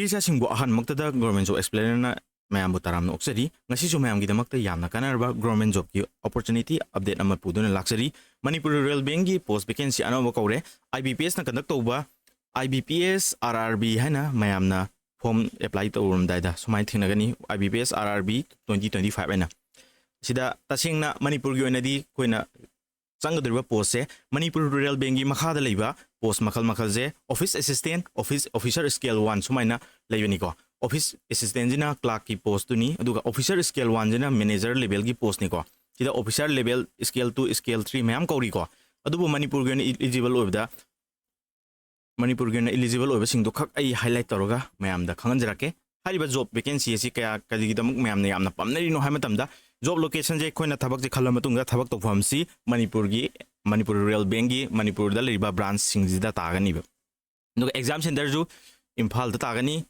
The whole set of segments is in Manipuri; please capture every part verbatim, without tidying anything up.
ꯏꯆꯥꯁꯤꯡꯕꯨ ꯑꯍꯥꯟꯕꯃꯛꯇꯗ Government Job Explainerꯅ ꯃꯌꯥꯝꯕꯨ ꯇꯔꯥꯝꯅ ꯑꯣꯛꯆꯔꯤ꯫ ꯉꯁꯤꯁꯨ ꯃꯌꯥꯝꯒꯤꯗꯃꯛꯇ ꯌꯥꯝꯅ ꯀꯥꯟꯅꯔꯕ Government Jobꯀꯤ opportunity update ꯑꯃ ꯄꯨꯗꯨꯅ ꯂꯥꯛꯆꯔꯤ꯫ ꯃꯅꯤꯄꯨꯔ Rail Bankꯒꯤ post vacancy ꯑꯅꯧꯕ ꯀꯧꯔꯦ꯫ IBPSꯅ conduct ꯇꯧꯕ IBPS RRB ꯍꯥꯏꯅ ꯃꯌꯥꯝꯅ form apply ꯇꯧꯔꯝꯗꯥꯏꯗ ꯁꯨꯃꯥꯏꯅ ꯊꯦꯡꯅꯒꯅꯤ, IBPS RRB twenty twenty five ꯍꯥꯏꯅ꯫ ꯁꯤꯗ ꯇꯁꯦꯡꯅ ꯃꯅꯤꯄꯨꯔꯒꯤ ꯑꯣꯏꯅꯗꯤ ꯑꯩꯈꯣꯏꯅ ꯆꯪꯒꯗꯧꯔꯤꯕ postꯁꯦ ꯃꯅꯤꯄꯨꯔ Rail Bankꯒꯤ ꯃꯈꯥꯗ ꯂꯩꯕ post ꯃꯈꯜ ꯃꯈꯜꯁꯦ office assistant, office officer scale one ꯁꯨꯃꯥꯏꯅ ꯂꯩꯕꯅꯤꯀꯣ꯫ Office assistantꯁꯤꯅ clerkꯀꯤ postꯇꯨꯅꯤ, ꯑꯗꯨꯒ officer scale oneꯁꯤꯅ manager levelꯒꯤ postꯅꯤꯀꯣ꯫ ꯁꯤꯗ officer level scale two, scale three ꯃꯌꯥꯝ ꯀꯧꯔꯤꯀꯣ꯫ ꯑꯗꯨꯕꯨ ꯃꯅꯤꯄꯨꯔꯒꯤ ꯑꯣꯏꯅ eligible ꯑꯣꯏꯕꯗ, ꯃꯅꯤꯄꯨꯔꯒꯤ ꯑꯣꯏꯅ eligible ꯑꯣꯏꯕꯁꯤꯡꯗꯨ ꯈꯛ ꯑꯩ highlight ꯇꯧꯔꯒ ꯃꯌꯥꯝꯗ ꯈꯪꯍꯟꯖꯔꯛꯀꯦ꯫ ꯍꯥꯏꯔꯤꯕ job vacancy ꯑꯁꯤ ꯀꯌꯥ, ꯀꯔꯤꯒꯤꯗꯃꯛ ꯃꯌꯥꯝꯅ ꯌꯥꯝꯅ ꯄꯥꯝꯅꯔꯤꯅꯣ ꯍꯥꯏꯕ ꯃꯇꯝꯗ, job locationꯁꯦ ꯑꯩꯈꯣꯏꯅ ꯊꯕꯛꯁꯦ ꯈꯜꯂ ꯃꯇꯨꯡꯗ ꯊꯕꯛ ꯇꯧꯐꯝꯁꯤ ꯃꯅꯤꯄꯨꯔꯒꯤ, ꯃꯅꯤꯄꯨꯔ Rail Bankꯒꯤ ꯃꯅꯤꯄꯨꯔꯗ ꯂꯩꯔꯤꯕ branchꯁꯤꯡꯁꯤꯗ ꯇꯥꯒꯅꯤꯕ꯫ ꯑꯗꯨꯒ exam centreꯁꯨ ꯏꯝꯐꯥꯜꯗ ꯇꯥꯒꯅꯤ꯫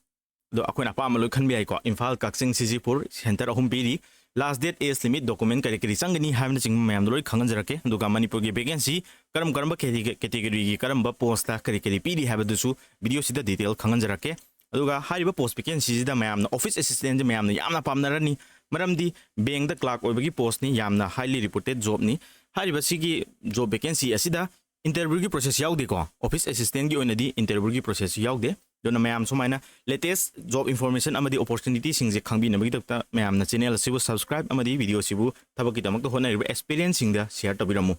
ꯑꯗꯣ ꯑꯩꯈꯣꯏꯅ ꯑꯄꯥꯝꯕ ꯂꯣꯏ ꯈꯟꯕ ꯌꯥꯏꯀꯣ꯫ ꯏꯝꯐꯥꯜ, ꯀꯛꯆꯤꯡ, ꯁꯤꯖꯤꯄꯨꯔ centre ꯑꯍꯨꯝ ꯄꯤꯔꯤ꯫ Last date, age limit, document ꯀꯔꯤ ꯀꯔꯤ ꯆꯪꯒꯅꯤ ꯍꯥꯏꯕꯅꯆꯤꯡꯕ ꯃꯌꯥꯝꯗꯣ ꯂꯣꯏ ꯈꯪꯍꯟꯖꯔꯛꯀꯦ꯫ ꯑꯗꯨꯒ ꯃꯅꯤꯄꯨꯔꯒꯤ vacancy ꯀꯔꯝ ꯀꯔꯝꯕ categoryꯒꯤ ꯀꯔꯝꯕ postꯇ ꯀꯔꯤ ꯀꯔꯤ ꯄꯤꯔꯤ ꯍꯥꯏꯕꯗꯨꯁꯨ videoꯁꯤꯗ detail ꯈꯪꯍꯟꯖꯔꯛꯀꯦ꯫ ꯑꯗꯨꯒ ꯍꯥꯏꯔꯤꯕ post vacancyꯁꯤꯗ ꯃꯌꯥꯝꯅ office assistantꯁꯦ ꯃꯌꯥꯝꯅ ꯌꯥꯝꯅ ꯄꯥꯝꯅꯔꯅꯤ, ꯃꯔꯝꯗꯤ bankꯇ clerk ꯑꯣꯏꯕꯒꯤ postꯅꯤ, ꯌꯥꯝꯅ highly reputed jobꯅꯤ꯫ ꯍꯥꯏꯔꯤꯕ ꯁꯤꯒꯤ job vacancy ꯑꯁꯤꯗ interviewꯒꯤ process ꯌꯥꯎꯗꯦꯀꯣ꯫ Office assistantꯒꯤ ꯑꯣꯏꯅꯗꯤ interviewꯒꯤ process ꯌꯥꯎꯗꯦ꯫ ꯑꯗꯨꯅ ꯃꯌꯥꯝ ꯁꯨꯃꯥꯏꯅ latest job information ꯑꯃꯗꯤ opportunityꯁꯤꯡꯁꯦ ꯈꯪꯕꯤꯅꯕꯒꯤꯗꯃꯛꯇ ꯃꯌꯥꯝꯅ channel ꯑꯁꯤꯕꯨ subscribe ꯑꯃꯗꯤ videoꯁꯤꯕꯨ ꯊꯕꯛꯀꯤꯗꯃꯛꯇ ꯍꯣꯠꯅꯔꯤꯕ experienceꯁꯤꯡꯗ share ꯇꯧꯕꯤꯔꯝꯃꯨ꯫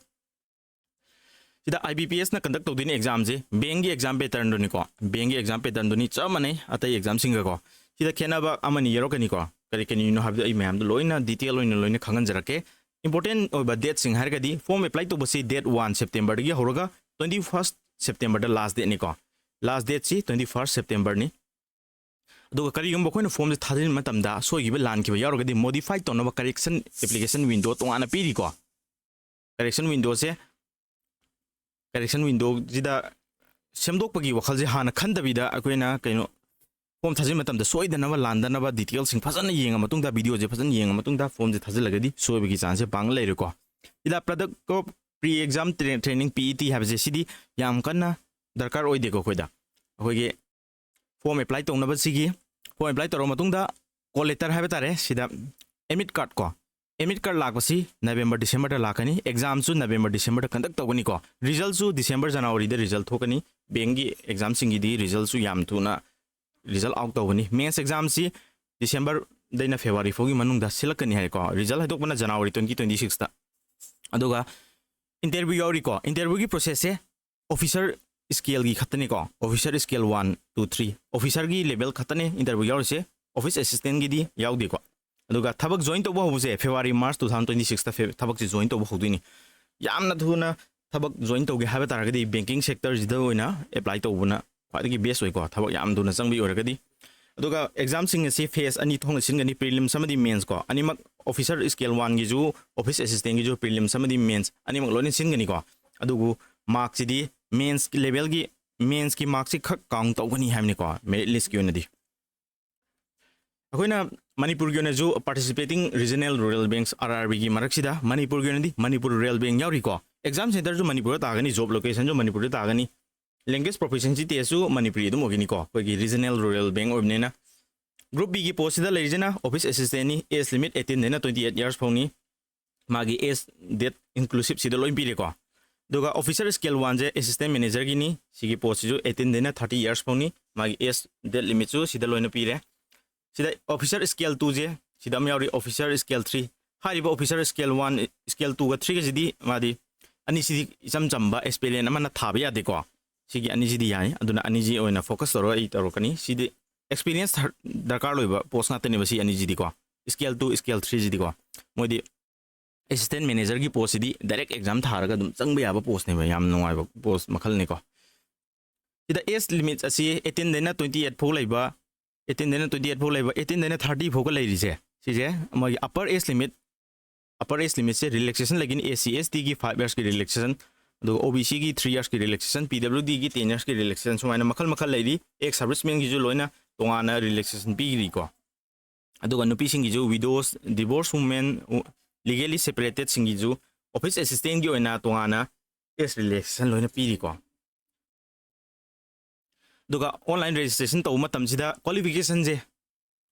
ꯁꯤꯗ IBPSꯅ conduct ꯇꯧꯗꯣꯏꯅꯤ examꯁꯦ꯫ Bankꯒꯤ exam patternꯗꯨꯅꯤꯀꯣ꯫ Bankꯒꯤ exam patternꯗꯨꯅꯤ, ꯆꯞ ꯃꯥꯟꯅꯩ ꯑꯇꯩ examꯁꯤꯡꯒꯀꯣ꯫ ꯁꯤꯗ ꯈꯦꯠꯅꯕ ꯑꯃꯅꯤ ꯌꯥꯎꯔꯛꯀꯅꯤꯀꯣ꯫ ꯀꯔꯤ ꯀꯔꯤꯅꯣ ꯍꯥꯏꯕꯗꯣ ꯑꯩ ꯃꯌꯥꯝꯗꯣ ꯂꯣꯏꯅ detail ꯑꯣꯏꯅ ꯂꯣꯏꯅ ꯈꯪꯍꯟꯖꯔꯛꯀꯦ꯫ Important ꯑꯣꯏꯕ dateꯁꯤꯡ ꯍꯥꯏꯔꯒꯗꯤ form apply ꯇꯧꯕꯁꯤ date one Septemberꯗꯒꯤ ꯍꯧꯔꯒ twenty first Septemberꯗ last dateꯅꯤꯀꯣ꯫ Last dateꯁꯤ twenty first Septemberꯅꯤ꯫ ꯑꯗꯨꯒ ꯀꯔꯤꯒꯨꯝꯕ ꯑꯩꯈꯣꯏꯅ formꯁꯦ ꯊꯥꯖꯤꯟꯕ ꯃꯇꯝꯗ ꯁꯣꯏꯈꯤꯕ ꯂꯥꯟꯈꯤꯕ ꯌꯥꯎꯔꯒꯗꯤ modify ꯇꯧꯅꯕ correction application window ꯇꯣꯉꯥꯟꯅ ꯄꯤꯔꯤꯀꯣ꯫ Correction windowꯁꯦ, correction windowꯁꯤꯗ ꯁꯦꯝꯗꯣꯛꯄꯒꯤ ꯋꯥꯈꯜꯁꯦ ꯍꯥꯟꯅ ꯈꯟꯗꯕꯤꯗ ꯑꯩꯈꯣꯏꯅ ꯀꯩꯅꯣ form ꯊꯥꯖꯤꯟꯕ ꯃꯇꯝꯗ ꯁꯣꯏꯗꯅꯕ ꯂꯥꯟꯗꯅꯕ detailꯁꯤꯡ ꯐꯖꯅ ꯌꯦꯡꯉ ꯃꯇꯨꯡꯗ, videoꯁꯦ ꯐꯖꯅ ꯌꯦꯡꯉ ꯃꯇꯨꯡꯗ formꯁꯦ ꯊꯥꯖꯤꯜꯂꯒꯗꯤ ꯁꯣꯏꯕꯒꯤ chanceꯁꯦ ꯄꯥꯡ ꯂꯩꯔꯣꯏꯀꯣ꯫ ꯁꯤꯗ product of pre-exam tra-, training, PET ꯍꯥꯏꯕꯁꯦ ꯁꯤꯗꯤ ꯌꯥꯝ ꯀꯟꯅ ꯗꯔꯀꯥꯔ ꯑꯣꯏꯗꯦꯀꯣ ꯑꯩꯈꯣꯏꯗ꯫ ꯑꯩꯈꯣꯏꯒꯤ form apply ꯇꯧꯅꯕꯁꯤꯒꯤ form apply ꯇꯧꯔꯕ ꯃꯇꯨꯡꯗ call letter ꯍꯥꯏꯕ ꯇꯥꯔꯦ, ꯁꯤꯗ admit card ꯀꯣ, admit card ꯂꯥꯛꯄꯁꯤ November December ꯗ ꯂꯥꯛꯀꯅꯤ꯫ Exam ꯁꯨ November December ꯗ conduct ꯇꯧꯒꯅꯤꯀꯣ꯫ Result ꯁꯨ December January ꯗ result ꯊꯣꯛꯀꯅꯤ꯫ Bank ꯀꯤ exam ꯁꯤꯡꯒꯤꯗꯤ result ꯁꯨ ꯌꯥꯝ ꯊꯨꯅ result out ꯇꯧꯒꯅꯤ꯫ Mains exam ꯁꯤ December ꯗꯩꯅ February ꯐꯥꯎꯒꯤ ꯃꯅꯨꯡꯗ ꯁꯤꯜꯂꯛꯀꯅꯤ ꯍꯥꯏꯀꯣ꯫ Result ꯍꯥꯏꯗꯣꯛꯄꯅ January twenty twenty six ꯇ꯫ ꯑꯗꯨꯒ interview ꯌꯥꯎꯔꯤꯀꯣ꯫ Interview ꯒꯤ process ꯁꯦ officer scale ꯒꯤ ꯈꯛꯇꯅꯤꯀꯣ꯫ Officer scale one, two, three, officer ꯒꯤ level ꯈꯛꯇꯅꯦ interview ꯌꯥꯎꯔꯤꯁꯦ꯫ Office assistant ꯒꯤꯗꯤ ꯌꯥꯎꯗꯦꯀꯣ꯫ ꯑꯗꯨꯒ ꯊꯕꯛ join ꯇꯧꯕ ꯍꯧꯕꯁꯦ February March two thousand twenty six ꯇ ꯐꯦ- ꯊꯕꯛꯁꯦ join ꯇꯧꯕ ꯍꯧꯗꯣꯏꯅꯤ꯫ ꯌꯥꯝꯅ ꯊꯨꯅ ꯊꯕꯛ join ꯇꯧꯒꯦ ꯍꯥꯏꯕ ꯇꯥꯔꯒꯗꯤ banking sector ꯁꯤꯗ ꯑꯣꯏꯅ apply ꯇꯧꯕꯅ ꯈ꯭ꯋꯥꯏꯗꯒꯤ best ꯑꯣꯏꯀꯣ, ꯊꯕꯛ ꯌꯥꯝ ꯊꯨꯅ ꯆꯪꯕꯒꯤ ꯑꯣꯏꯔꯒꯗꯤ꯫ ꯑꯗꯨꯒ exam ꯁꯤꯡ ꯑꯁꯤ phase ꯑꯅꯤ ꯊꯣꯛꯅ ꯁꯤꯟꯒꯅꯤ, prelims ꯑꯃꯗꯤ mains ꯀꯣ꯫ ꯑꯅꯤꯃꯛ officer scale one ꯒꯤꯁꯨ, office assistant ꯒꯤꯁꯨ prelims ꯑꯃꯗꯤ mains ꯑꯅꯤꯃꯛ ꯂꯣꯏꯅ ꯁꯤꯟꯒꯅꯤꯀꯣ꯫ ꯑꯗꯨꯕꯨ mark ꯁꯤꯗꯤ mains level ꯒꯤ, mains ꯀꯤ mark ꯁꯤ ꯈꯛ count ꯇꯧꯒꯅꯤ ꯍꯥꯏꯕꯅꯤꯀꯣ, merit list ꯀꯤ ꯑꯣꯏꯅꯗꯤ꯫ ꯑꯩꯈꯣꯏꯅ ꯃꯅꯤꯄꯨꯔꯒꯤ ꯑꯣꯏꯅꯁꯨ participating regional rural banks, R R B ꯒꯤ ꯃꯔꯛꯁꯤꯗ ꯃꯅꯤꯄꯨꯔꯒꯤ ꯑꯣꯏꯅꯗꯤ Manipur Rural Bank ꯌꯥꯎꯔꯤꯀꯣ꯫ Exam center ꯁꯨ ꯃꯅꯤꯄꯨꯔꯗ ꯇꯥꯒꯅꯤ, job location ꯁꯨ ꯃꯅꯤꯄꯨꯔꯗ ꯇꯥꯒꯅꯤ꯫ Language proficiency test ꯁꯨ ꯃꯅꯤꯄꯨꯔꯤ ꯑꯗꯨꯝ ꯑꯣꯏꯒꯅꯤꯀꯣ, ꯑꯩꯈꯣꯏꯒꯤ regional rural bank ꯑꯣꯏꯕꯅꯤꯅ꯫ Group B ꯒꯤ post ꯁꯤꯗ ꯂꯩꯔꯤꯁꯤꯅ office assistant ꯅꯤ, age limit eighteen ꯗꯩꯅ twenty eight years ꯐꯥꯎꯅꯤ꯫ ꯃꯥꯒꯤ age, date inclusive ꯁꯤꯗ ꯂꯣꯏ ꯄꯤꯔꯦꯀꯣ꯫ ꯑꯗꯨꯒ officer scale one ꯁꯦ assistant manager ꯒꯤꯅꯤ꯫ ꯁꯤꯒꯤ post ꯁꯤꯁꯨ eighteen ꯗꯩꯅ thirty years ꯐꯥꯎꯅꯤ꯫ ꯃꯥꯒꯤ age, date limit ꯁꯨ ꯁꯤꯗ ꯂꯣꯏꯅ ꯄꯤꯔꯦ꯫ ꯁꯤꯗ officer scale two ꯁꯦ ꯁꯤꯗ ꯑꯃ ꯌꯥꯎꯔꯤ, officer scale three꯫ ꯍꯥꯏꯔꯤꯕ officer scale one, scale two ꯒ three ꯒꯁꯤꯗꯤ ꯃꯥꯗꯤ ꯑꯅꯤꯁꯤꯗꯤ ꯏꯆꯝ ꯆꯝꯕ aspirant ꯑꯃꯅ ꯊꯥꯕ ꯌꯥꯗꯦꯀꯣ꯫ ꯁꯤꯒꯤ ꯑꯅꯤꯁꯤꯗꯤ ꯌꯥꯏ, ꯑꯗꯨꯅ ꯑꯅꯤꯁꯤ ꯑꯣꯏꯅ focus ꯇꯧꯔꯒ ꯑꯩ ꯇꯧꯔꯛꯀꯅꯤ꯫ ꯁꯤꯗꯤ experience ꯗꯔꯀꯥꯔ ꯑꯣꯏꯕ post ꯉꯥꯛꯇꯅꯦꯕ ꯁꯤ ꯑꯅꯤꯁꯤꯗꯤꯀꯣ, scale two, scale three ꯁꯤꯗꯤꯀꯣ꯫ ꯃꯣꯏꯗꯤ assistant manager ꯒꯤ post ꯁꯤꯗꯤ direct exam ꯊꯥꯔꯒ ꯑꯗꯨꯝ ꯆꯪꯕ ꯌꯥꯕ post ꯅꯦꯕ, ꯌꯥꯝ ꯅꯨꯡꯉꯥꯏꯕ post ꯃꯈꯜꯅꯤꯀꯣ꯫ ꯁꯤꯗ age limit ꯑꯁꯤ eighteen ꯗꯩꯅ twenty eight ꯐꯥꯎ ꯂꯩꯕ, eighteen ꯗꯩꯅ twenty eight ꯐꯥꯎ ꯂꯩꯕ, eighteen ꯗꯩꯅ thirty ꯐꯥꯎꯒ ꯂꯩꯔꯤꯁꯦ, ꯁꯤꯁꯦ ꯃꯣꯏꯒꯤ upper age limit, upper age limit ꯁꯦ relaxation ꯂꯩꯒꯅꯤ꯫ S C, S T ꯒꯤ five years ꯀꯤ relaxation, ꯑꯗꯨꯒ O B C ꯒꯤ three years ꯀꯤ relaxation, P W D ꯒꯤ ten years ꯀꯤ relaxation, ꯁꯨꯃꯥꯏꯅ ꯃꯈꯜ ꯃꯈꯜ ꯂꯩꯔꯤ꯫ Ex serviceman ꯒꯤꯁꯨ ꯂꯣꯏꯅ ꯇꯣꯉꯥꯟꯅ relaxation ꯄꯤꯔꯤꯀꯣ꯫ ꯑꯗꯨꯒ ꯅꯨꯄꯤꯁꯤꯡꯒꯤꯁꯨ widows, divorce women, legally separated ꯁꯤꯡꯒꯤꯁꯨ office assistant ꯒꯤ ꯑꯣꯏꯅ ꯇꯣꯉꯥꯟꯅ age relaxation ꯂꯣꯏꯅ ꯄꯤꯔꯤꯀꯣ꯫ ꯑꯗꯨꯒ online registration ꯇꯧꯕ ꯃꯇꯝꯁꯤꯗ qualificationꯁꯦ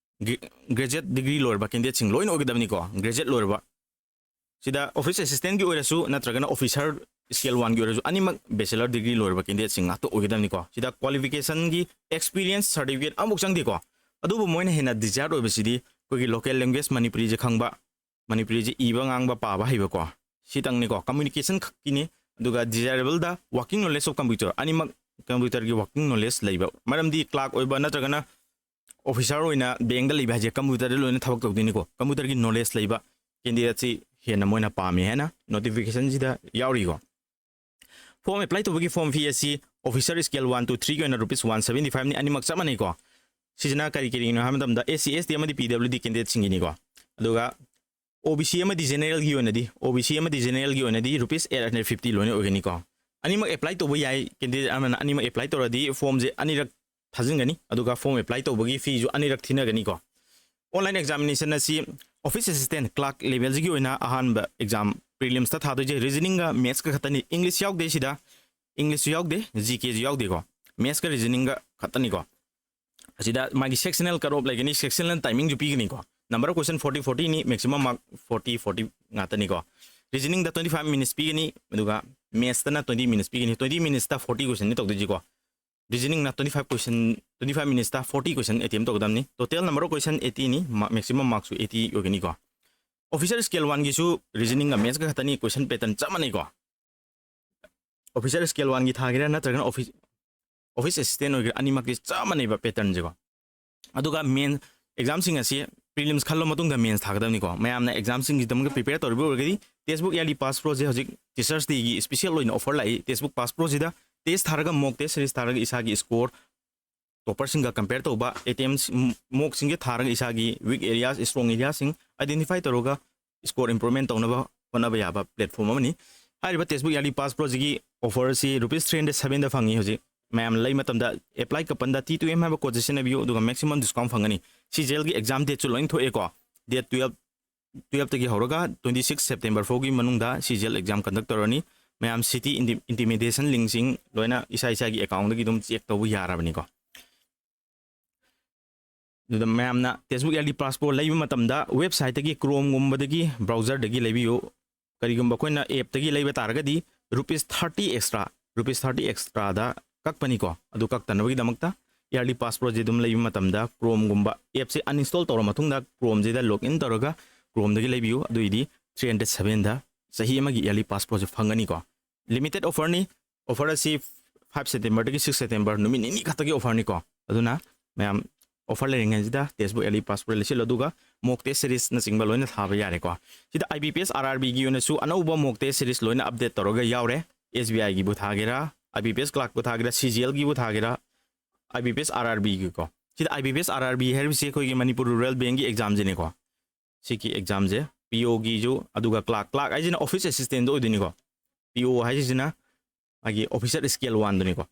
graduate degree ꯂꯣꯏꯔꯕ candidateꯁꯤꯡ ꯂꯣꯏꯅ ꯑꯣꯏꯒꯗꯕꯅꯤꯀꯣ꯫ Graduate ꯂꯣꯏꯔꯕ, ꯁꯤꯗ office assistantꯀꯤ ꯑꯣꯏꯔꯁꯨ ꯅꯠꯇ꯭ꯔꯒꯅ officer scale oneꯒꯤ ꯑꯣꯏꯔꯁꯨ, ꯑꯅꯤꯃꯛ bachelor degree ꯂꯣꯏꯔꯕ candidateꯁꯤꯡ ꯉꯥꯛꯇ ꯑꯣꯏꯒꯗꯕꯅꯤꯀꯣ꯫ ꯁꯤꯗ qualificationꯒꯤ experience certificate ꯑꯃꯐꯥꯎ ꯆꯪꯗꯦꯀꯣ꯫ ꯑꯗꯨꯕꯨ ꯃꯣꯏꯅ ꯍꯦꯟꯅ desired ꯑꯣꯏꯕꯁꯤꯗꯤ ꯑꯩꯈꯣꯏꯒꯤ local language ꯃꯅꯤꯄꯨꯔꯤꯁꯦ ꯈꯪꯕ, ꯃꯅꯤꯄꯨꯔꯤꯁꯦ ꯏꯕ, ꯉꯥꯡꯕ, ꯄꯥꯕ ꯍꯩꯕꯀꯣ, ꯁꯤꯇꯪꯅꯤꯀꯣ꯫ Communication ꯈꯛꯀꯤꯅꯤ꯫ ꯑꯗꯨꯒ desirableꯗ working knowledge of computer, ꯑꯅꯤꯃꯛ computerꯒꯤ working knowledge ꯂꯩꯕ, ꯃꯔꯝꯗꯤ clerk ꯑꯣꯏꯕ ꯅꯠꯇ꯭ꯔꯒꯅ officer ꯑꯣꯏꯅ bankꯇ ꯂꯩꯕ ꯍꯥꯏꯁꯦ computerꯗ ꯂꯣꯏꯅ ꯊꯕꯛ ꯇꯧꯗꯣꯏꯅꯤꯀꯣ꯫ Computerꯒꯤ knowledge ꯂꯩꯕ candidateꯁꯤ ꯍꯦꯟꯅ ꯃꯣꯏꯅ ꯄꯥꯝꯃꯤ ꯍꯥꯏꯅ notificationꯁꯤꯗ ꯌꯥꯎꯔꯤꯀꯣ꯫ Form apply ꯇꯧꯕꯒꯤ form fee ꯑꯁꯤ officer scale one to threeꯒꯤ ꯑꯣꯏꯅ rupees one seventy fiveꯅꯤ, ꯑꯅꯤꯃꯛ ꯆꯞ ꯃꯥꯟꯅꯩꯀꯣ꯫ ꯁꯤꯁꯤꯅ ꯀꯔꯤ ꯀꯔꯤꯅꯣ ꯍꯥꯏꯕ ꯃꯇꯝꯗ SC, ST ꯑꯃꯗꯤ PWD candidateꯁꯤꯡꯒꯤꯅꯤꯀꯣ꯫ ꯑꯗꯨꯒ OBC ꯑꯃꯗꯤ generalꯒꯤ ꯑꯣꯏꯅꯗꯤ, OBC ꯑꯃꯗꯤ generalꯒꯤ ꯑꯣꯏꯅꯗꯤ rupees eight hundred fifty ꯂꯣꯏꯅ ꯑꯣꯏꯒꯅꯤꯀꯣ꯫ ꯑꯅꯤꯃꯛ apply ꯇꯧꯕ ꯌꯥꯏ꯫ Candidate ꯑꯃꯅ ꯑꯅꯤꯃꯛ apply ꯇꯧꯔꯗꯤ formꯁꯦ ꯑꯅꯤꯔꯛ ꯊꯥꯖꯤꯟꯒꯅꯤ, ꯑꯗꯨꯒ form apply ꯇꯧꯕꯒꯤ feeꯁꯨ ꯑꯅꯤꯔꯛ ꯊꯤꯅꯒꯅꯤꯀꯣ꯫ Online examination ꯑꯁꯤ office assistant, clerk levelꯁꯤꯒꯤ ꯑꯣꯏꯅ ꯑꯍꯥꯟꯕ exam prelimsꯇ ꯊꯥꯗꯣꯏꯁꯦ reasoningꯒ mathsꯀ ꯈꯛꯇꯅꯤ꯫ English ꯌꯥꯎꯗꯦ ꯁꯤꯗ, Englishꯁꯨ ꯌꯥꯎꯗꯦ, GKꯁꯨ ꯌꯥꯎꯗꯦꯀꯣ꯫ Mathsꯀ reasoningꯒ ꯈꯛꯇꯅꯤꯀꯣ꯫ ꯑꯁꯤꯗ ꯃꯥꯒꯤ sectional cut off ꯂꯩꯒꯅꯤ, sectional timingꯁꯨ ꯄꯤꯒꯅꯤꯀꯣ꯫ Number of question forty fortyꯅꯤ, maximum mark forty forty ꯉꯥꯛꯇꯅꯤꯀꯣ꯫ Reasoningꯗ twenty five minutes ꯄꯤꯒꯅꯤ, ꯑꯗꯨꯒ mathsꯇꯅ twenty minutes ꯄꯤꯒꯅꯤ꯫ Twenty minutesꯇ forty questionꯅꯤ ꯇꯧꯗꯣꯏꯁꯤꯀꯣ꯫ Reasoningꯅ twenty five question, twenty five minutesꯇ forty question attempt ꯇꯧꯒꯗꯕꯅꯤ꯫ Total number of question eightyꯅꯤ, maximum markꯁꯨ eighty ꯑꯣꯏꯒꯅꯤꯀꯣ꯫ Officer scale oneꯒꯤꯁꯨ reasoningꯒ mathsꯀ ꯈꯛꯇꯅꯤ, question pattern ꯆꯞ ꯃꯥꯟꯅꯩꯀꯣ꯫ Officer scale oneꯒꯤ ꯊꯥꯒꯦꯔꯥ ꯅꯠꯇ꯭ꯔꯒꯅ office, office assistant ꯑꯣꯏꯒꯦꯔꯥ, ꯑꯅꯤꯃꯛꯇꯤ ꯆꯞ ꯃꯥꯟꯅꯩꯕ patternꯁꯦꯀꯣ꯫ ꯑꯗꯨꯒ main examꯁꯤꯡ ꯑꯁꯤ prelims ꯈꯜꯂ ꯃꯇꯨꯡꯗ mains ꯊꯥꯒꯗꯕꯅꯤꯀꯣ꯫ ꯃꯌꯥꯝꯅ examꯁꯤꯡꯒꯤꯗꯃꯛꯇ prepare ꯇꯧꯔꯤꯕ ꯑꯣꯏꯔꯒꯗꯤ textbook yearly pass proꯁꯦ ꯍꯧꯖꯤꯛ Teachers Dayꯒꯤ special ꯑꯣꯏꯅ offer ꯂꯥꯛꯏ꯫ Textbook pass proꯁꯤꯗ test ꯊꯥꯔꯒ mock test series ꯊꯥꯔꯒ ꯏꯁꯥꯒꯤ score topperꯁꯤꯡꯒ compare ꯇꯧꯕ, attempts mockꯁꯤꯡꯁꯦ ꯊꯥꯔꯒ ꯏꯁꯥꯒꯤ weak areas, strong areaꯁꯤꯡ identify ꯇꯧꯔꯒ score improvement ꯇꯧꯅꯕ ꯍꯣꯠꯅꯕ ꯌꯥꯕ platform ꯑꯃꯅꯤ꯫ ꯍꯥꯏꯔꯤꯕ textbook yearly pass proꯁꯤꯒꯤ offerꯁꯤ rupees three hundred sevenꯗ ꯐꯪꯉꯤ ꯍꯧꯖꯤꯛ꯫ ꯃꯌꯥꯝ ꯂꯩ ꯃꯇꯝꯗ apply couponꯗ T two M ꯍꯥꯏꯕ codeꯁꯦ ꯁꯤꯖꯤꯟꯅꯕꯤꯌꯨ, ꯑꯗꯨꯒ maximum discount ꯐꯪꯒꯅꯤ꯫ CGLꯒꯤ exam dateꯁꯨ ꯂꯣꯏꯅ ꯊꯣꯛꯑꯦꯀꯣ꯫ Date twelve, twelveꯇꯒꯤ ꯍꯧꯔꯒ twenty six September ꯐꯥꯎꯒꯤ ꯃꯅꯨꯡꯗ CGL exam conduct ꯇꯧꯔꯅꯤ꯫ ꯃꯌꯥꯝ ꯁꯤꯇꯤ ꯏꯟꯇꯤꯃꯤꯗꯦꯁꯟ ꯂꯤꯡꯁꯤꯡ ꯂꯣꯏꯅ ꯏꯁꯥ ꯏꯁꯥꯒꯤ ꯑꯦꯀꯥꯎꯟꯗꯒꯤ ꯑꯗꯨꯝ ꯆꯦꯛ ꯇꯧꯕ ꯌꯥꯔꯕꯅꯤꯀꯣ꯫ ꯑꯗꯨꯗ ꯃꯌꯥꯝꯅ ꯇꯦꯛꯁꯕꯨꯛ ꯏꯌꯔꯂꯤ ꯄꯥꯁ ꯄ꯭ꯔꯣ ꯂꯩꯕ ꯃꯇꯝꯗ ꯋꯦꯕꯁꯥꯏꯠꯇꯒꯤ, ꯀ꯭ꯔꯣꯝꯒꯨꯝꯕꯗꯒꯤ, ꯕ꯭ꯔꯥꯎꯖꯔꯗꯒꯤ ꯂꯩꯕꯤꯌꯨ꯫ ꯀꯔꯤꯒꯨꯝꯕ ꯑꯩꯈꯣꯏꯅ ꯑꯦꯞꯇꯒꯤ ꯂꯩꯕ ꯇꯥꯔꯒꯗꯤ rupees thirty extra, rupees thirty ꯑꯦꯛꯁꯇ꯭ꯔꯥꯗ ꯀꯛꯄꯅꯤꯀꯣ꯫ ꯑꯗꯨ ꯀꯛꯇꯅꯕꯒꯤꯗꯃꯛꯇ ꯏꯌꯔꯂꯤ ꯄꯥꯁ ꯄ꯭ꯔꯣꯁꯦ ꯑꯗꯨꯝ ꯂꯩꯕ ꯃꯇꯝꯗ ꯀ꯭ꯔꯣꯝꯒꯨꯝꯕ ꯑꯦꯞꯁꯦ ꯑꯟꯏꯟꯁꯇꯣꯜ ꯇꯧꯔ ꯃꯇꯨꯡꯗ ꯀ꯭ꯔꯣꯝꯁꯤꯗ ꯂꯣꯒ ꯏꯟ ꯇꯧꯔꯒ ꯀ꯭ꯔꯣꯝꯗꯒꯤ ꯂꯩꯕꯤꯌꯨ꯫ ꯑꯗꯨꯏꯗꯤ ꯊ꯭ꯔꯤ ꯍꯟꯗ꯭ꯔꯦꯠ ꯁꯚꯦꯟꯗ ꯆꯍꯤ ꯑꯃꯒꯤ ꯏꯌꯔꯂꯤ ꯄꯥꯁ ꯄ꯭ꯔꯣꯁꯦ ꯐꯪꯒꯅꯤꯀꯣ꯫ ꯂꯤꯃꯤꯇꯦꯠ ꯑꯣꯐꯔꯅꯤ꯫ ꯑꯣꯐꯔ ꯑꯁꯤ ꯐꯥꯏꯚ ꯁꯦꯞꯇꯦꯝꯕꯔꯗꯒꯤ ꯁꯤꯛꯁ ꯁꯦꯞꯇꯦꯝꯕꯔ ꯅꯨꯃꯤꯠ ꯅꯤꯅꯤ ꯈꯛꯇꯒꯤ ꯑꯣꯐꯔꯅꯤꯀꯣ꯫ ꯑꯗꯨꯅ ꯃꯌꯥꯝ ꯑꯣꯐꯔ ꯂꯩꯔꯤꯉꯩꯁꯤꯗ ꯇꯦꯛꯁꯕꯨꯛ ꯏꯌꯔꯂꯤ ꯄꯥꯁ ꯄ꯭ꯔꯣ ꯂꯩꯁꯤꯜꯂꯣ, ꯑꯗꯨꯒ ꯃꯣꯛ ꯇꯦꯁ ꯁꯤꯔꯤꯁꯅꯆꯤꯡꯕ ꯂꯣꯏꯅ ꯊꯥꯕ ꯌꯥꯔꯦꯀꯣ꯫ ꯁꯤꯗ I B P S, R R ꯕꯤꯒꯤ ꯑꯣꯏꯅꯁꯨ ꯑꯅꯧꯕ ꯃꯣꯛ ꯇꯦꯁ ꯁꯤꯔꯤꯁ ꯂꯣꯏꯅ ꯑꯞꯗꯦꯠ ꯇꯧꯔꯒ ꯌꯥꯎꯔꯦ꯫ ꯑꯦꯁ ꯕꯤ ꯑꯥꯏꯒꯤꯕꯨ ꯊꯥꯒꯦꯔꯥ, ꯑꯥꯏ ꯕꯤ ꯄꯤ ꯑꯦꯁ ꯀ꯭ꯂꯥꯔꯛꯄꯨ ꯊꯥꯒꯦꯔꯥ, ꯁꯤ ꯖꯤ ꯑꯦꯜꯒꯤꯕꯨ ꯊꯥꯒꯦꯔꯥ, I B P S, R R ꯕꯤꯒꯤꯀꯣ꯫ ꯁꯤꯗ I B P S, R R B ꯍꯥꯏꯔꯤꯕꯁꯤ ꯑꯩꯈꯣꯏꯒꯤ ꯃꯅꯤꯄꯨꯔ ꯔꯨꯔꯦꯜ ꯕꯦꯡꯒꯤ ꯑꯦꯛꯖꯥꯝꯁꯤꯅꯦꯀꯣ꯫ ꯁꯤꯒꯤ ꯑꯦꯛꯖꯥꯝꯁꯦ ꯄꯤ ꯑꯣꯒꯤꯁꯨ, ꯑꯗꯨꯒ ꯀ꯭ꯂꯥꯔꯛ, ꯀ꯭ꯂꯥꯔꯛ ꯍꯥꯏꯁꯤꯅ ꯑꯣꯐꯤꯁ ꯑꯦꯁꯤꯁꯇꯦꯟꯗꯣ ꯑꯣꯏꯗꯣꯏꯅꯤꯀꯣ꯫ ꯄꯤ ꯑꯣ ꯍꯥꯏꯁꯤꯅ ꯃꯥꯒꯤ ꯑꯣꯐꯤꯁꯔ ꯁ꯭ꯀꯦꯜ ꯋꯥꯟꯗꯨꯅꯤꯀꯣ꯫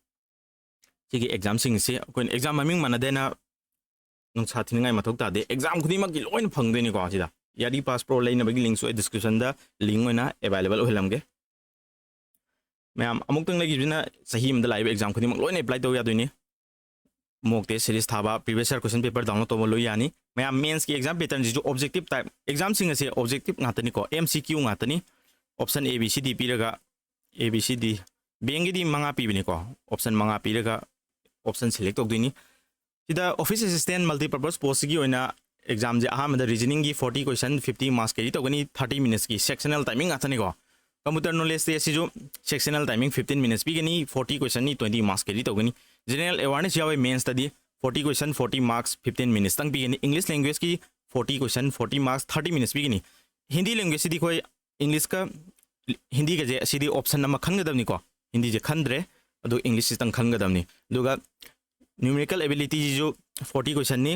ꯁꯤꯒꯤ ꯑꯦꯛꯖꯥꯝꯁꯤꯡꯁꯤ ꯑꯩꯈꯣꯏꯅ ꯑꯦꯛꯖꯥꯝ ꯃꯃꯤꯡ ꯃꯥꯟꯅꯗꯦꯅ ꯅꯨꯡꯁꯥ ꯊꯤꯅꯤꯡꯉꯥꯏ ꯃꯊꯧ ꯇꯥꯗꯦ꯫ ꯑꯦꯛꯖꯥꯝ ꯈꯨꯗꯤꯡꯃꯛꯀꯤ ꯂꯣꯏꯅ ꯐꯪꯗꯣꯏꯅꯤꯀꯣ꯫ ꯁꯤꯗ ꯏꯌꯔꯂꯤ ꯄꯥꯁ ꯄ꯭ꯔꯣ ꯂꯩꯅꯕꯒꯤ ꯂꯤꯡꯁꯨ ꯑꯩ ꯗꯤꯁꯀ꯭ꯔꯤꯞꯁꯟꯗ ꯂꯤꯡ ꯑꯣꯏꯅ ꯑꯦꯕꯥꯏꯂꯦꯕꯜ ꯑꯣꯏꯍꯜꯂꯝꯒꯦ꯫ ꯃꯌꯥꯝ ꯑꯃꯨꯛꯇꯪ ꯂꯩꯈꯤꯕꯁꯤꯅ ꯆꯍꯤ ꯑꯃꯗ ꯂꯥꯛꯏꯕ ꯑꯦꯛꯖꯥꯝ ꯈꯨꯗꯤꯡꯃꯛ ꯂꯣꯏꯅ ꯑꯦꯄ꯭ꯂꯥꯏ ꯇꯧ ꯌꯥꯗꯣꯏꯅꯤ꯫ ꯃꯣꯛ ꯇꯦꯁ ꯁꯤꯔꯤꯁ ꯊꯥꯕ, ꯄ꯭ꯔꯤꯚꯤꯌꯁ ꯏꯌꯔ ꯀꯣꯏꯁꯟ ꯄꯦꯄꯔ ꯗꯥꯎꯟꯂꯣꯗ ꯇꯧꯕ ꯂꯣꯏ ꯌꯥꯅꯤ꯫ ꯃꯌꯥꯝ ꯃꯦꯟꯁꯀꯤ ꯑꯦꯛꯖꯥꯝ ꯄꯦꯇꯔꯟꯁꯤꯁꯨ ꯑꯣꯕꯖꯦꯛꯇꯤꯞ ꯇꯥꯏꯞ, ꯑꯦꯛꯖꯥꯝꯁꯤꯡ ꯑꯁꯦ ꯑꯣꯕꯖꯦꯛꯇꯤꯞ ꯉꯥꯛꯇꯅꯤꯀꯣ, ꯑꯦꯝ ꯁꯤ ꯀ꯭ꯌꯨ ꯉꯥꯛꯇꯅꯤ꯫ ꯑꯣꯞꯁꯟ ꯑꯦ ꯕꯤ ꯁꯤ ꯗꯤ ꯄꯤꯔꯒ, ꯑꯦ ꯕꯤ ꯁꯤ ꯗꯤ, ꯕꯦꯡꯒꯤꯗꯤ ꯃꯉꯥ ꯄꯤꯕꯅꯤꯀꯣ, ꯑꯣꯞꯁꯟ ꯃꯉꯥ ꯄꯤꯔꯒ ꯑꯣꯞꯁꯟ ꯁꯦꯂꯦꯛ ꯇꯧꯗꯣꯏꯅꯤ꯫ ꯁꯤꯗ ꯑꯣꯐꯤꯁ ꯑꯦꯁꯤꯁꯇꯦꯟ ꯃꯜꯇꯤꯄꯔꯄꯁ ꯄꯣꯁꯁꯤꯒꯤ ꯑꯣꯏꯅ ꯑꯦꯛꯖꯥꯝꯁꯦ ꯑꯍꯥꯟꯕꯗ ꯔꯤꯖꯅꯤꯡꯒꯤ forty question, fifty marks carry ꯇꯧꯒꯅꯤ, ꯊꯥꯔꯇꯤ ꯃꯤꯅꯠꯁꯀꯤ ꯁꯦꯛꯁꯅꯦꯜ ꯇꯥꯏꯃꯤꯡ ꯉꯥꯛꯇꯅꯤꯀꯣ꯫ ꯀꯝꯄ꯭ꯌꯨꯇꯔ ꯅꯣꯂꯦꯖ ꯇꯦꯁꯁꯤꯁꯨ ꯁꯦꯛꯁꯅꯦꯜ ꯇꯥꯏꯃꯤꯡ ꯐꯤꯐꯇꯤꯟ ꯃꯤꯅꯠꯁ ꯄꯤꯒꯅꯤ, ꯐꯣꯔꯇꯤ ꯀꯣꯏꯁꯟꯅꯤ, ꯇ꯭ꯋꯦꯟꯇꯤ ꯃꯥꯔꯛꯁ ꯀꯦꯔꯤ ꯇꯧꯒꯅꯤ꯫ ꯖꯦꯅꯔꯦꯜ ꯑꯦꯋꯥꯔꯅꯦꯁ ꯌꯥꯎꯋꯦ ꯃꯦꯟꯁꯇꯗꯤ, forty question, forty marks, fifteen ꯃꯤꯅꯠꯁꯇꯪ ꯄꯤꯒꯅꯤ꯫ ꯏꯪꯂꯤꯁ ꯂꯦꯡꯒ꯭ꯋꯦꯖꯀꯤ forty question, forty marks, thirty minutes ꯄꯤꯒꯅꯤ꯫ ꯍꯤꯟꯗꯤ ꯂꯦꯡꯒ꯭ꯋꯦꯖꯁꯤꯗꯤ ꯑꯩꯈꯣꯏ ꯏꯪꯂꯤꯁꯀ ꯍꯤꯟꯗꯤꯒꯁꯦ ꯑꯁꯤꯗꯤ ꯑꯣꯞꯁꯟ ꯑꯃ ꯈꯟꯒꯗꯕꯅꯤꯀꯣ꯫ ꯍꯤꯟꯗꯤꯁꯦ ꯈꯟꯗ꯭ꯔꯦ, ꯑꯗꯨ ꯏꯪꯂꯤꯁꯁꯤꯇꯪ ꯈꯟꯒꯗꯕꯅꯤ꯫ ꯑꯗꯨꯒ ꯅ꯭ꯌꯨꯃꯦꯔꯤꯀꯦꯜ ꯑꯦꯕꯤꯂꯤꯇꯤꯁꯤꯁꯨ ꯐꯣꯔꯇꯤ ꯀꯣꯏꯁꯟꯅꯤ,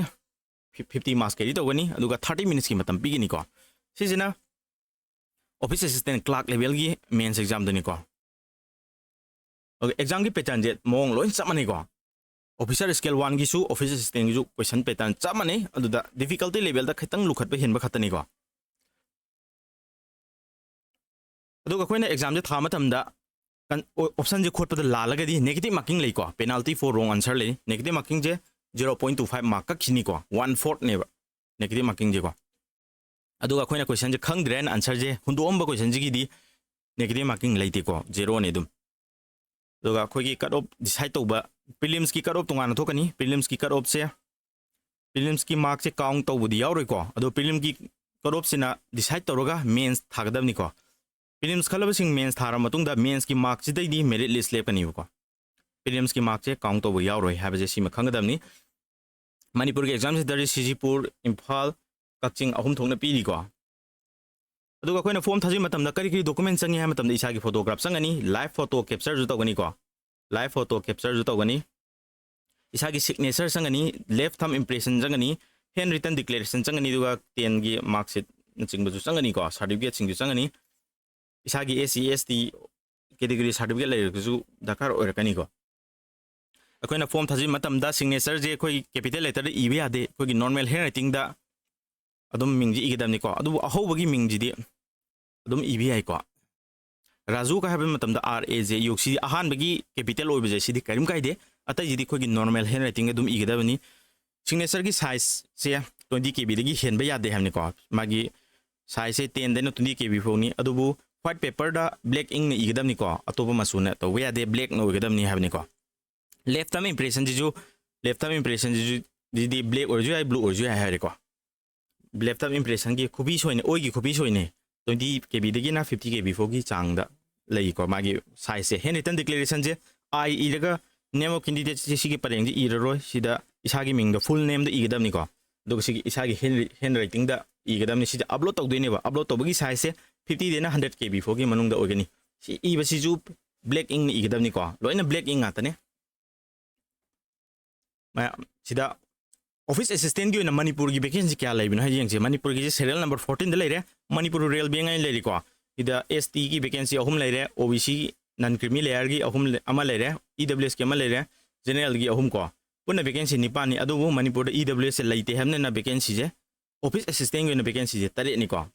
ꯐꯤꯐꯇꯤ ꯃꯥꯔꯛꯁ ꯀꯦꯔꯤ ꯇꯧꯒꯅꯤ, ꯑꯗꯨꯒ ꯊꯥꯔꯇꯤ ꯃꯤꯅꯠꯁꯀꯤ ꯃꯇꯝ ꯄꯤꯒꯅꯤꯀꯣ꯫ ꯁꯤꯁꯤꯅ ꯑꯣꯐꯤꯁ ꯑꯦꯁꯤꯁꯇꯦꯟ ꯀ꯭ꯂꯥꯔꯛ ꯂꯦꯚꯦꯜꯒꯤ ꯃꯦꯟꯁ ꯑꯦꯛꯖꯥꯝꯗꯨꯅꯤꯀꯣ꯫ ꯑꯣꯀꯦ, ꯑꯦꯛꯖꯥꯝꯒꯤ ꯄꯦꯇꯔꯟꯁꯦ ꯃꯑꯣꯡ ꯂꯣꯏ ꯆꯞ ꯃꯥꯟꯅꯩꯀꯣ꯫ ꯑꯣꯐꯤꯁꯔ ꯁ꯭ꯀꯦꯜ ꯋꯥꯟꯒꯤꯁꯨ, ꯑꯣꯐꯤꯁ ꯑꯦꯁꯤꯁꯇꯦꯟꯒꯤꯁꯨ ꯀꯣꯏꯁꯟ ꯄꯦꯇꯔꯟ ꯆꯞ ꯃꯥꯟꯅꯩ, ꯑꯗꯨꯗ ꯗꯤꯐꯤꯀꯜꯇꯤ ꯂꯦꯚꯦꯜꯗ ꯈꯤꯇꯪ ꯂꯨꯈꯠꯄ ꯍꯦꯟꯕ ꯈꯛꯇꯅꯤꯀꯣ꯫ ꯑꯗꯨꯒ ꯑꯩꯈꯣꯏꯅ ꯑꯦꯛꯖꯥꯝꯁꯦ ꯊꯥ ꯃꯇꯝꯗ option ꯁꯦ ꯈꯣꯠꯄꯗ ꯂꯥꯜꯂꯒꯗꯤ negative marking ꯂꯩꯀꯣ, penalty for wrong answer ꯂꯩ꯫ Negative marking ꯁꯦ zero point two five mark ꯀꯛꯈꯤꯅꯤꯀꯣ, one fourth ꯅꯦꯕ negative marking ꯁꯦꯀꯣ꯫ ꯑꯗꯨꯒ ꯑꯩꯈꯣꯏꯅ question ꯁꯦ ꯈꯪꯗ꯭ꯔꯦꯅ answer ꯁꯦ ꯍꯨꯟꯗꯣꯛꯑꯝꯕ question ꯁꯤꯒꯤꯗꯤ negative marking ꯂꯩꯇꯦꯀꯣ, zero ꯅꯦ ꯑꯗꯨꯝ꯫ ꯑꯗꯨꯒ ꯑꯩꯈꯣꯏꯒꯤ cut off decide ꯇꯧꯕ, prelims ꯀꯤ cut off ꯇꯣꯉꯥꯟꯅ ꯊꯣꯛꯀꯅꯤ꯫ Prelims ꯀꯤ cut off ꯁꯦ, prelims ꯀꯤ mark ꯁꯦ count ꯇꯧꯕꯗꯤ ꯌꯥꯎꯔꯣꯏꯀꯣ, ꯑꯗꯣ prelims ꯀꯤ cut off ꯁꯤꯅ decide ꯇꯧꯔꯒ mains ꯊꯥꯒꯗꯕꯅꯤꯀꯣ꯫ Prelims ꯈꯜꯂꯕꯁꯤꯡ mains ꯊꯥꯔ ꯃꯇꯨꯡꯗ mains ꯀꯤ mark ꯁꯤꯗꯩꯗꯤ merit list ꯂꯦꯞꯀꯅꯤꯕꯀꯣ꯫ Prelims ꯀꯤ mark ꯁꯦ count ꯇꯧꯕ ꯌꯥꯎꯔꯣꯏ ꯍꯥꯏꯕꯁꯦ ꯁꯤꯃ ꯈꯪꯒꯗꯕꯅꯤ꯫ ꯃꯅꯤꯄꯨꯔꯒꯤ exam centre ꯁꯤ ꯁꯤꯖꯤꯄꯨꯔ, ꯏꯝꯐꯥꯜ, ꯀꯛꯆꯤꯡ ꯑꯍꯨꯝ ꯊꯣꯛꯅ ꯄꯤꯔꯤꯀꯣ꯫ ꯑꯗꯨꯒ ꯑꯩꯈꯣꯏꯅ form ꯊꯥꯖꯤꯟ ꯃꯇꯝꯗ ꯀꯔꯤ ꯀꯔꯤ document ꯆꯪꯉꯤ ꯍꯥꯏꯕ ꯃꯇꯝꯗ ꯏꯁꯥꯒꯤ photograph ꯆꯪꯒꯅꯤ, live photo capture ꯁꯨ ꯇꯧꯒꯅꯤꯀꯣ, live photo capture ꯁꯨ ꯇꯧꯒꯅꯤ, ꯏꯁꯥꯒꯤ signature ꯆꯪꯒꯅꯤ, left thumb impression ꯆꯪꯒꯅꯤ, hand written declaration ꯆꯪꯒꯅꯤ, ꯑꯗꯨꯒ ten ꯒꯤ mark sheet ꯅꯆꯤꯡꯕꯁꯨ ꯆꯪꯒꯅꯤꯀꯣ, certificate ꯁꯤꯡꯁꯨ ꯆꯪꯒꯅꯤ꯫ ꯏꯁꯥꯒꯤ SC ST category certificate ꯂꯩꯔꯒꯁꯨ ꯗꯔꯀꯥꯔ ꯑꯣꯏꯔꯛꯀꯅꯤꯀꯣ꯫ ꯑꯩꯈꯣꯏꯅ form ꯊꯥꯖꯤꯟ ꯃꯇꯝꯗ signature ꯁꯦ ꯑꯩꯈꯣꯏ capital letter ꯗ ꯏꯕ ꯌꯥꯗꯦ, ꯑꯩꯈꯣꯏꯒꯤ normal handwriting ꯗ ꯑꯗꯨꯝ ꯃꯤꯡꯁꯦ ꯏꯒꯗꯕꯅꯤꯀꯣ꯫ ꯑꯗꯨꯕꯨ ꯑꯍꯧꯕꯒꯤ ꯃꯤꯡꯁꯤꯗꯤ ꯑꯗꯨꯝ ꯏꯕ ꯌꯥꯏꯀꯣ꯫ ꯔꯥꯖꯨꯒ ꯍꯥꯏꯕ ꯃꯇꯝꯗ R A J U, ꯁꯤꯗꯤ ꯑꯍꯥꯟꯕꯒꯤ capital ꯑꯣꯏꯕꯁꯦ ꯁꯤꯗꯤ ꯀꯔꯤꯝ ꯀꯥꯏꯗꯦ꯫ ꯑꯇꯩꯁꯤꯗꯤ ꯑꯩꯈꯣꯏꯒꯤ normal handwriting ꯗ ꯑꯗꯨꯝ ꯏꯒꯗꯕꯅꯤ꯫ Signature ꯒꯤ size ꯁꯦ twenty K B ꯗꯒꯤ ꯍꯦꯟꯕ ꯌꯥꯗꯦ ꯍꯥꯏꯕꯅꯤꯀꯣ꯫ ꯃꯥꯒꯤ size ꯁꯦ ten ꯗꯩꯅ twenty K B ꯐꯥꯎꯅꯤ꯫ ꯑꯗꯨꯕꯨ white paper ꯗ black ink ꯅ ꯏꯒꯗꯕꯅꯤꯀꯣ, ꯑꯇꯣꯞꯄ ꯃꯆꯨꯅ ꯇꯧꯕ ꯌꯥꯗꯦ, black ꯅ ꯑꯣꯏꯒꯗꯕꯅꯤ ꯍꯥꯏꯕꯅꯤꯀꯣ꯫ Left thumb impression ꯁꯤꯁꯨ, left thumb impression ꯁꯤꯁꯨ, ꯁꯤꯗꯤ black ꯑꯣꯏꯔꯁꯨ ꯌꯥꯏ, blue ꯑꯣꯏꯔꯁꯨ ꯌꯥꯏ ꯍꯥꯏꯔꯦꯀꯣ꯫ Left thumb impression ꯒꯤ ꯈꯨꯕꯤ ꯁꯣꯏꯅ, ꯑꯣꯏꯒꯤ ꯈꯨꯕꯤ ꯁꯣꯏꯅ twenty K B ꯗꯒꯤꯅ fifty K B ꯐꯥꯎꯒꯤ ꯆꯥꯡꯗ ꯂꯩꯀꯣ꯫ ꯃꯥꯒꯤ size say, hand written declaration say I ꯏꯔꯒ name of candidate ꯁꯦ ꯁꯤꯒꯤ ꯄꯔꯦꯡꯁꯦ ꯏꯔꯔꯣꯏ, ꯁꯤꯗ ꯏꯁꯥꯒꯤ ꯃꯤꯡꯗꯣ full name ꯗ ꯏꯒꯗꯕꯅꯤꯀꯣ꯫ ꯑꯗꯨꯒ ꯁꯤꯒꯤ ꯏꯁꯥꯒꯤ hand, handwriting ꯗ ꯏꯒꯗꯕꯅꯤ꯫ ꯁꯤꯗ upload ꯇꯧꯗꯣꯏꯅꯦꯕ꯫ Upload ꯇꯧꯕꯒꯤ size ꯁꯦ fifty ꯗꯩꯅ hundred K B ꯐꯥꯎꯒꯤ ꯃꯅꯨꯡꯗ ꯑꯣꯏꯒꯅꯤ꯫ ꯁꯤ ꯏꯕꯁꯤꯁꯨ black ink ꯅ ꯏꯒꯗꯕꯅꯤꯀꯣ, ꯂꯣꯏꯅ black ink ꯉꯥꯛꯇꯅꯦ꯫ ꯃꯌꯥꯝ ꯁꯤꯗ office assistant ꯀꯤ ꯑꯣꯏꯅ ꯃꯅꯤꯄꯨꯔꯒꯤ vacancy ꯀꯌꯥ ꯂꯩꯕꯅꯣ ꯍꯥꯏ ꯌꯦꯡꯁꯦ꯫ ꯃꯅꯤꯄꯨꯔꯒꯤꯁꯦ serial number fourteen ꯗ ꯂꯩꯔꯦ, ꯃꯅꯤꯄꯨꯔ rural bank ꯍꯥꯏꯅ ꯂꯩꯔꯤꯀꯣ꯫ ꯁꯤꯗ S T ꯒꯤ vacancy ꯑꯍꯨꯝ ꯂꯩꯔꯦ, O B C non creamy layer ꯒꯤ ꯑꯍꯨꯝ ꯂꯩ-, ꯑꯃ ꯂꯩꯔꯦ, E W S ꯀꯤ ꯑꯃ ꯂꯩꯔꯦ, general ꯒꯤ ꯑꯍꯨꯝ ꯀꯣ꯫ ꯄꯨꯟꯅ vacancy ꯅꯤꯄꯥꯟꯅꯤ꯫ ꯑꯗꯨꯕꯨ ꯃꯅꯤꯄꯨꯔꯗ E W S ꯁꯦ ꯂꯩꯇꯦ ꯍꯥꯏꯕꯅꯤꯅ vacancy ꯁꯦ, office assistant ꯀꯤ ꯑꯣꯏꯅ vacancy ꯁꯦ ꯇꯔꯦꯠꯅꯤꯀꯣ꯫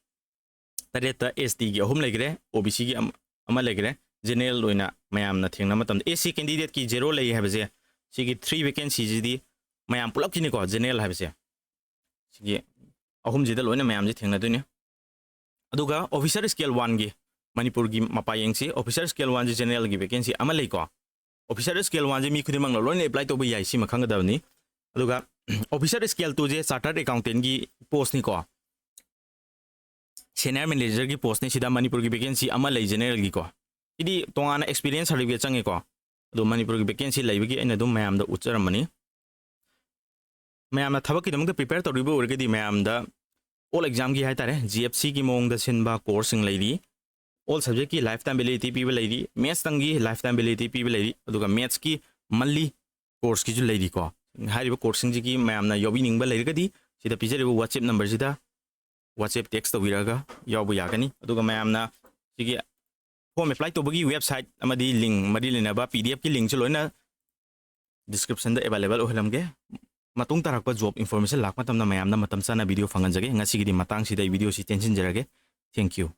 ꯇꯔꯦꯠꯇ ꯑꯦꯁ ꯇꯤꯒꯤ ꯑꯍꯨꯝ ꯂꯩꯈ꯭ꯔꯦ, ꯑꯣ ꯕꯤ ꯁꯤꯒꯤ ꯑꯃ ꯂꯩꯈ꯭ꯔꯦ꯫ ꯖꯦꯅꯔꯦꯜ ꯑꯣꯏꯅ ꯃꯌꯥꯝꯅ ꯊꯦꯡꯅꯕ ꯃꯇꯝꯗ ꯑꯦꯁ ꯁꯤ ꯀꯦꯟꯗꯤꯗꯦꯠꯀꯤ ꯖꯦꯔꯣ ꯂꯩ ꯍꯥꯏꯕꯁꯦ, ꯁꯤꯒꯤ ꯊ꯭ꯔꯤ ꯚꯦꯀꯦꯟꯁꯤꯁꯤꯗꯤ ꯃꯌꯥꯝ ꯄꯨꯂꯞꯀꯤꯅꯤꯀꯣ, ꯖꯦꯅꯔꯦꯜ ꯍꯥꯏꯕꯁꯦ꯫ ꯁꯤꯒꯤ ꯑꯍꯨꯝꯁꯤꯗ ꯂꯣꯏꯅ ꯃꯌꯥꯝꯁꯦ ꯊꯦꯡꯅꯗꯣꯏꯅꯤ꯫ ꯑꯗꯨꯒ ꯑꯣꯐꯤꯁꯔ ꯁ꯭ꯀꯦꯜ ꯋꯥꯟꯒꯤ ꯃꯅꯤꯄꯨꯔꯒꯤ ꯃꯄꯥ ꯌꯦꯡꯁꯤ꯫ ꯑꯣꯐꯤꯁꯔ ꯁ꯭ꯀꯦꯜ ꯋꯥꯟꯁꯤ ꯖꯦꯅꯔꯦꯜꯒꯤ ꯚꯦꯀꯦꯟꯁꯤ ꯑꯃ ꯂꯩꯀꯣ꯫ ꯑꯣꯐꯤꯁꯔ ꯁ꯭ꯀꯦꯜ ꯋꯥꯟꯁꯦ ꯃꯤ ꯈꯨꯗꯤꯡꯃꯛꯅ ꯂꯣꯏꯅ ꯑꯦꯄ꯭ꯂꯥꯏ ꯇꯧꯕ ꯌꯥꯏ, ꯁꯤꯃ ꯈꯪꯒꯗꯕꯅꯤ꯫ ꯑꯗꯨꯒ ꯑꯣꯐꯤꯁꯔ ꯁ꯭ꯀꯦꯜ ꯇꯨꯁꯦ ꯆꯥꯔꯇꯔꯗ ꯑꯦꯀꯥꯎꯟꯇꯦꯟꯒꯤ ꯄꯣꯁꯅꯤꯀꯣ, ꯁꯦꯅꯤꯌꯔ ꯃꯦꯅꯦꯖꯔꯒꯤ ꯄꯣꯁꯅꯤ꯫ ꯁꯤꯗ ꯃꯅꯤꯄꯨꯔꯒꯤ ꯚꯦꯀꯦꯟꯁꯤ ꯑꯃ ꯂꯩ ꯖꯦꯅꯔꯦꯜꯒꯤꯀꯣ꯫ ꯁꯤꯗꯤ ꯇꯣꯉꯥꯟꯅ ꯑꯦꯛꯁꯄꯤꯔꯤꯌꯦꯟꯁ ꯁꯥꯔꯇꯤꯐꯤꯀꯦꯠ ꯆꯪꯉꯦꯀꯣ꯫ ꯑꯗꯣ ꯃꯅꯤꯄꯨꯔꯒꯤ ꯚꯦꯀꯦꯟꯁꯤ ꯂꯩꯕꯒꯤ ꯑꯩꯅ ꯑꯗꯨꯝ ꯃꯌꯥꯝꯗ ꯎꯠꯆꯔꯝꯕꯅꯤ꯫ ꯃꯌꯥꯝꯅ ꯊꯕꯛꯀꯤꯗꯃꯛꯇ ꯄ꯭ꯔꯤꯄꯦꯌꯔ ꯇꯧꯔꯤꯕ ꯑꯣꯏꯔꯒꯗꯤ ꯃꯌꯥꯝꯗ ꯑꯣꯜ ꯑꯦꯛꯖꯥꯝꯒꯤ ꯍꯥꯏꯇꯥꯔꯦ, ꯖꯤ ꯑꯦꯐ ꯁꯤꯒꯤ ꯃꯑꯣꯡꯗ ꯁꯤꯟꯕ ꯀꯣꯔꯁꯁꯤꯡ ꯂꯩꯔꯤ꯫ ꯑꯣꯜ ꯁꯕꯖꯦꯛꯀꯤ ꯂꯥꯏꯐ ꯇꯥꯏꯝ ꯚꯦꯂꯤꯗꯤꯇꯤ ꯄꯤꯕ ꯂꯩꯔꯤ, ꯃꯦꯠꯁꯇꯪꯒꯤ ꯂꯥꯏꯐ ꯇꯥꯏꯝ ꯚꯦꯂꯤꯗꯤꯇꯤ ꯄꯤꯕ ꯂꯩꯔꯤ, ꯑꯗꯨꯒ ꯃꯦꯠꯁꯀꯤ ꯃꯟꯂꯤ ꯀꯣꯔꯁꯀꯤꯁꯨ ꯂꯩꯔꯤꯀꯣ꯫ ꯍꯥꯏꯔꯤꯕ ꯀꯣꯔꯁꯁꯤꯡꯁꯤꯒꯤ ꯃꯌꯥꯝꯅ ꯌꯥꯎꯕꯤꯅꯤꯡꯕ ꯂꯩꯔꯒꯗꯤ ꯁꯤꯗ ꯄꯤꯖꯔꯤꯕ WhatsApp ꯅꯝꯕꯔꯁꯤꯗ WhatsApp ꯇꯦꯛꯁ ꯇꯧꯕꯤꯔꯛꯑꯒ ꯌꯥꯎꯕ ꯌꯥꯒꯅꯤ꯫ ꯑꯗꯨꯒ ꯃꯌꯥꯝꯅ ꯁꯤꯒꯤ ꯐꯣꯔꯝ ꯑꯦꯄ꯭ꯂꯥꯏ ꯇꯧꯕꯒꯤ ꯋꯦꯕꯁꯥꯏꯠ ꯑꯃꯗꯤ ꯂꯤꯡ, ꯃꯔꯤ ꯂꯩꯅꯕ ꯄꯤ ꯗꯤ ꯑꯦꯐꯀꯤ ꯂꯤꯡꯁꯨ ꯂꯣꯏꯅ ꯗꯤꯁꯀ꯭ꯔꯤꯞꯁꯟꯗ ꯑꯦꯕꯥꯏꯂꯦꯕꯜ ꯑꯣꯏꯍꯜꯂꯝꯒꯦ꯫ ꯃꯇꯨꯡ ꯇꯥꯔꯛꯄ ꯖꯣꯕ ꯏꯟꯐꯣꯔꯃꯦꯁꯟ ꯂꯥꯛꯄ ꯃꯇꯝꯗ ꯃꯌꯥꯝꯗ ꯃꯇꯝ ꯆꯥꯅ ꯚꯤꯗꯤꯑꯣ ꯐꯪꯍꯟꯖꯒꯦ꯫ ꯉꯁꯤꯒꯤꯗꯤ ꯃꯇꯥꯡꯁꯤꯗ ꯑꯩ ꯚꯤꯗꯤꯑꯣꯁꯤ ꯇꯦꯟꯁꯤꯟꯖꯔꯒꯦ꯫ Thank you꯫